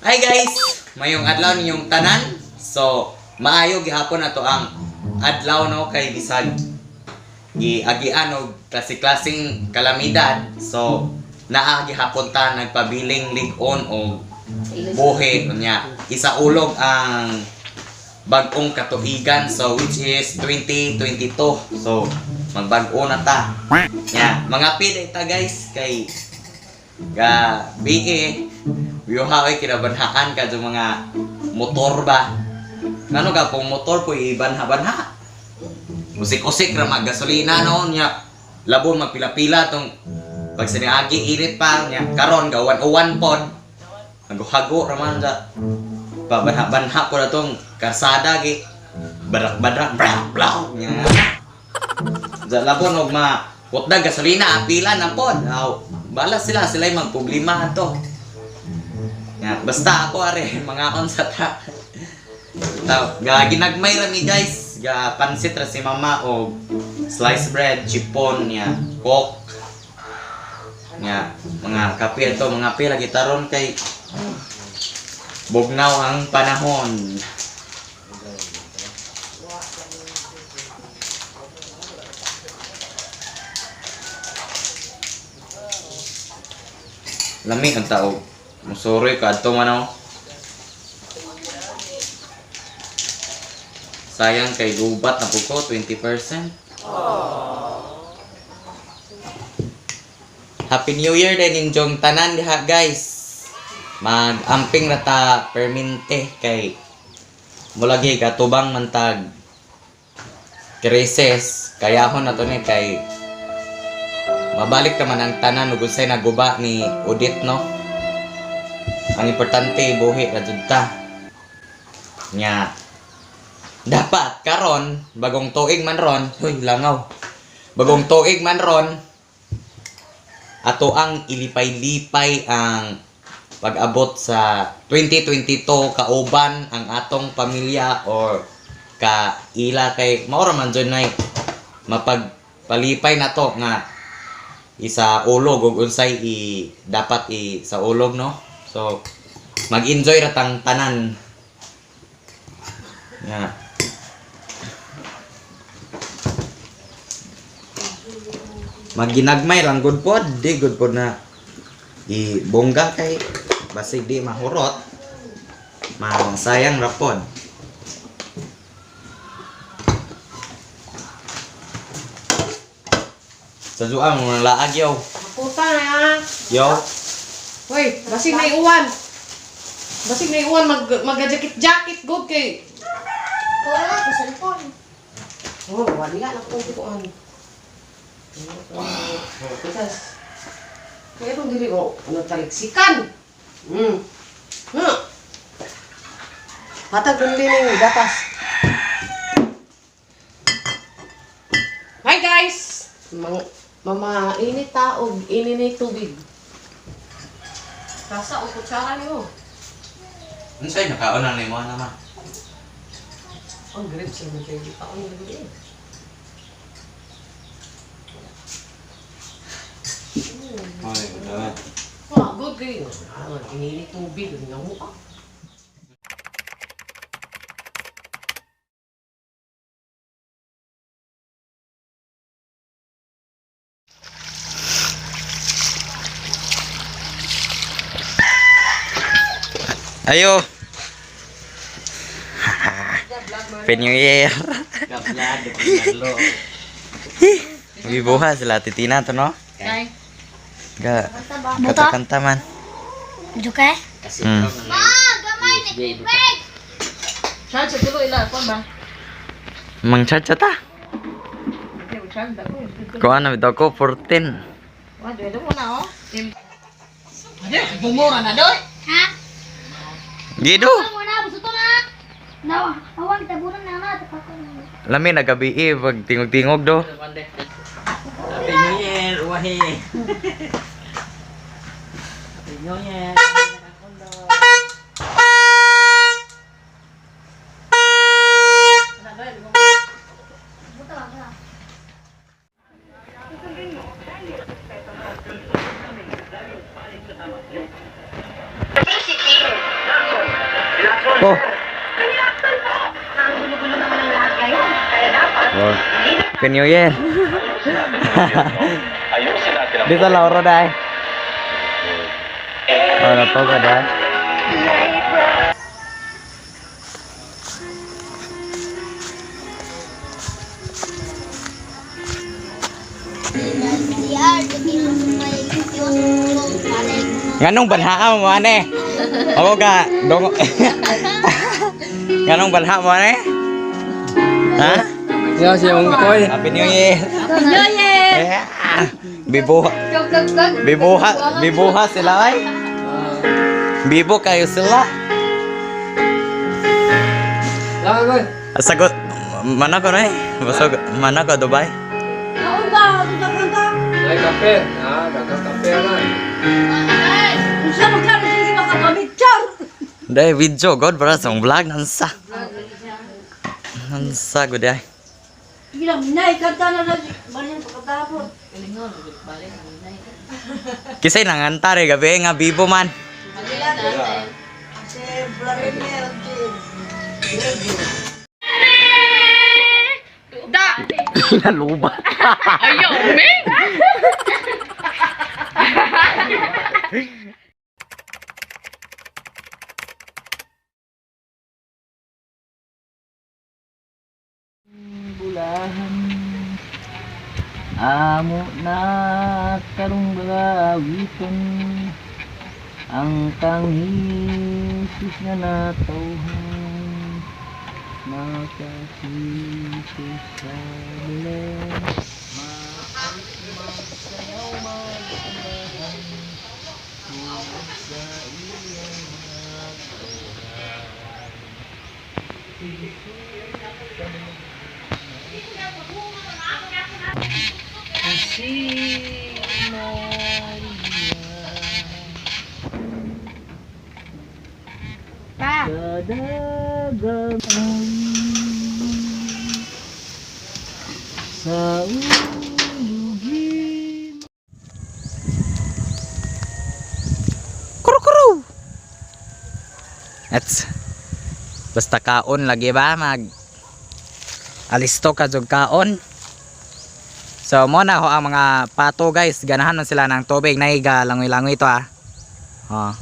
Hi guys! Mayong adlaw ninyong tanan. So, maayo gihapon ato ang adlaw, no, kay bisag giagian og klase-klaseng kalamidad. So, naa gihapon ta nagpabiling lig-on og buhi unya. Isaulog ang bag-ong katuigan, so which is 2022. So, magbag-o na ta. Nya, mga piday ta guys kay ga BE yuha oy kinabanhaan ka mga motor ba. Ngano ka kung motor po ibanha-banha. Usik-usik ra mag gasolina, no, nya. Labon magpila-pila tong pag siniagi init pa nya karon ga 101 pod. Hago-hago ra man sa pabanha-banha ko na tong karsada gi barak-barak blah blah nya. Sa labon og ma kutdag gasolina pila na pod. Aw, bala sila sila magproblema ato. Nga, basta ako are mga on sa ta. Taw, ga ginagmay ra mi guys, ga pansit ra si mama og sliced bread, chipon nya, coke. Nya, mga kape ito, mga kape lagi taron kay bugnaw ang panahon. Lami ang tao. Musuroy ka adto man oh. Sayang kay gubat na po ko, 20%. Happy New Year din ninyong tanan diha guys. Mag-amping na ta permente kay mulagi katubang mantag crisis, kayahon na to ni kay mabalik naman ang tanan ug unsay naguba ni Odette, no. Ang importante buhi ra jud ta. Nya dapat karon bagong tuig man ron, huy langaw. Bagong tuig man ron, ato ang ilipay-lipay ang pag-abot sa 2022 kauban ang atong pamilya or kaila kay mao ra man jud nay mapagpalipay na to nga isa ulog ug unsay i dapat i sa ulog, no. So mag-enjoy ra tang tanan nga magginagmay lang gud pod, di gud pod na i bongga kay basig di mahurot, masayang ra pod. Sa juang mga laag yo. Makuta na. Yo. Hoy, basig na iuwan. Basig na iuwan mag mag-jacket-jacket good kay. Wala ko cellphone. Oh, wala na ko kuan. Oh, pitas. Kaya itong dili ko, ano taliksikan. Huh. Hatag dun din yung gatas. Hi guys! Mang, mama, init ta og init tubig. Tasa o kutsara niyo. Unsay nakaon na nimo naman? Ang grip sa mga kayo. Ang grip. Oy, dapat. Wah, good kayo. Ah, init tubig. Nga mo ah. Ayo. Happy New Year. Gibuha sila titina to, no? Kay. Ga kanta-kanta man. Duka? Mm. Ma, gamay ni tubig. Charge sa tulo ila kuan ba? Mang charge ta. Charge da ko. Kuan na bitaw ko 14. Wa dwe mo na oh. Ade, bumura na doy. Ha? Gido. Mo na buso to na. Nawa, awang taburan na na tapos. Lami na gabi eh pag tingog-tingog do. Happy New Year, uwahi. Happy New Year. Buto ba? Happy New Year. Dito Lauro dai. Oh, nato ka dai. Nganong banhaa mo ane? Ako ka dong. Nganong banha mo ane? Ha? Yo, si Ungkoy. Happy New Year. Happy New Year! Yeah. Bibuha. Bibuha, bibuha sila ay. Bibo kayo sila. Langoy. Sagot mana ko na eh. Basog mana ko Dubai. Ay, kape. Ah, dagang kape na. Dai video god bara sa vlog nansa. Nansa gud ay. Kisay nanganta re gabi nga bibo man. Da! Nalubat. Ayaw, men! Bulahan. Amo na karong balawiton ang kang Jesus nga natawhan nakasito sa Belen. Magsayaw magsambahan sa iyang mga tauhan. Si Maria Pa. sa dagat ay sa ulugin. Kuru kuru. That's basta kaon lagi ba mag alisto ka jud kaon. So mo na ho ang mga pato guys, ganahan man sila ng tubig naiga langoy-langoy ito ah. Oh.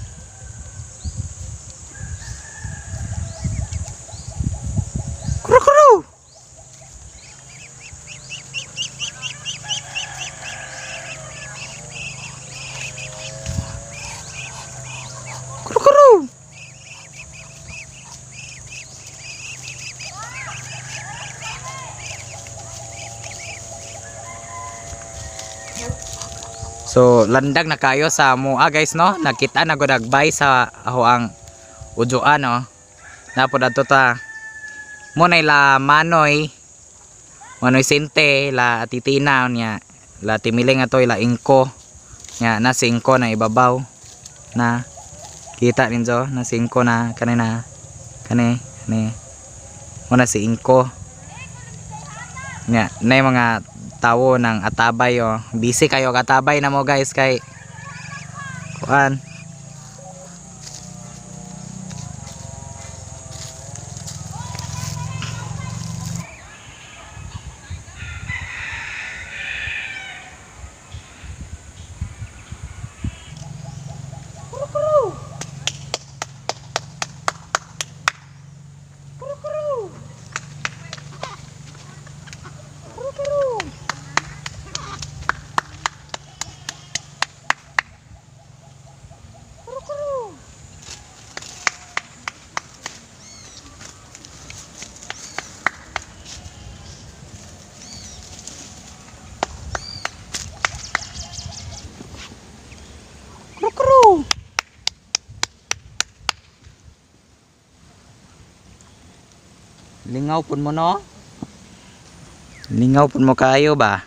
Kuru kuru. Kuru kuru. So landag na kayo sa mua guys no. Nakita na gud agbay sa aho ang ujoan no. Napod adto ta. Mo na ila Manoy. Manoy Sinte la Titina niya. La Timiling ato ila Ingko. Nya na si Ingko na ibabaw na kita ninyo na si Ingko na kanina kani kani mo na si Ingko. Nya na yung mga tawo ng atabay oh. Busy kayo katabay na mo guys kay kuan. Kru-kru. Lingaw pun mo no? Lingaw pun mo kayo ba?